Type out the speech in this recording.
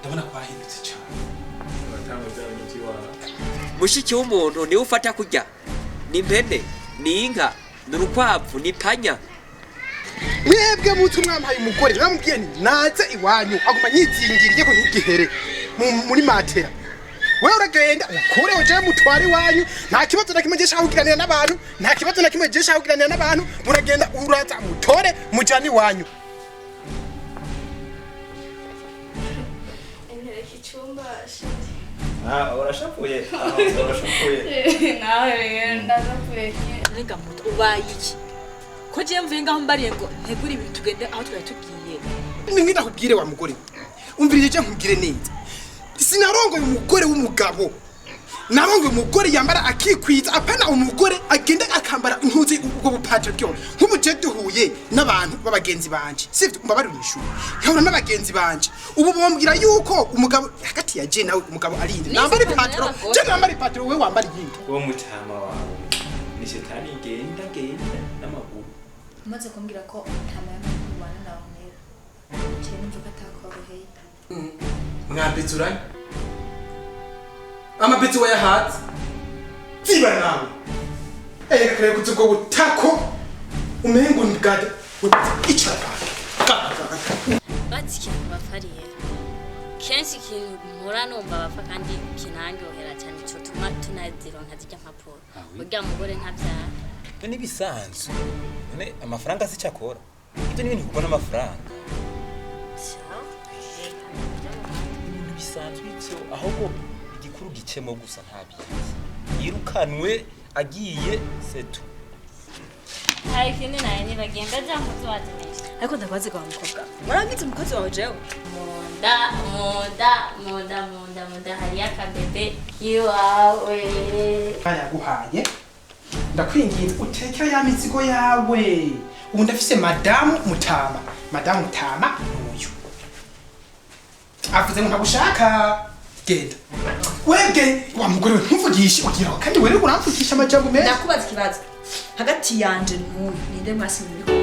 Ndabona ko wahindutse cyane. Abatanga bya bintu by'iwabo. Mushiki w'umuntu niwe ufata kurya ni impene, ni inka, ni urukwavu, ni panya. Mwebwe mutwe mwampaye umugore, naramubwiye nti naze iwanyu, aguma nyizingiriye ko ntigihere muri matera. Wewe uragenda ukure uje mutware iwanyu, nta kibazo na kimwe nshaka kugiranira n'abantu, nta kibazo na kimwe nshaka kugiranira n'abantu. Muragenda uraza mutore mujane iwanyu. Ntereka icyumba shiti. Ah, urashapuye. Ah, urashapuye. Nawe rero ndazapfuye. Nenga muto, ubaye iki ko jewe mvuye ngaho mbariye ngo ntegure ibintu tugende aho twari tugiye? Nimwe ndakubwire wa mugore we, umvirije je nkubwire neza: sinarongoye umugore w'umugabo, narongoye umugore yambara akikwiza, apana umugore agenda akambara impuzu ubwo bupatiro byo. Nk'ubu je duhuye n'abantu b'abagenzi banje, sivyo? Mbabarira ishuri, nkahura n'abagenzi banje ubu bombwira yuko umugabo hagati ya je nawe umugabo arinde nambara ipatiro, je nambara ipatiro, wewe wambara iyindi. Uwo mutama wawe ni shetani igenda genda n'amaguru. Umaze kumbwira ko nta mubana nawe mwera cyane, numva ko atakoroheye. Mwambitse uranye amapeti wayahatse, ziba nawe ereka kare kuzi ubwo butako umengo ni bwade icara. Bazi ikintu bapfa rero, kenshi ikintu mpora numva bapfa kandi kinanryohera cyane cotuma tunazironka zirya mpapuro, burya mugore ntavyara. Ibyo ni ibisanzwe. None amafaranga si icyo akora? Ibyo ni ibintu bigurwa n'amafaranga. Ibintu bisanzwe ibyo, ahubwo igikuru gicemo gusa nta bindi, yirukanwe agiye setu. Hari ikindi nawe nibagiye, mbe mpuzu wazimeshe? Ariko ndakubaze kwa mukobwa, warangiza umukozi wawe jewe? Munda, munda, munda, munda, munda hariyo akabebe kiwawe. Yaguhaye, ndakwinginze utekere ya mizigo yawe. Ubu ndafise madamu Mutama, madamu Mutama n'uyu avuze ngo ntagushaka, genda webwe wa mugore we, ntuvugishe ugira kandi wewe uramvugisha amajambo menshi. Ndakubaza ikibazo: hagati yanje n'uyu ninde mwasi muri?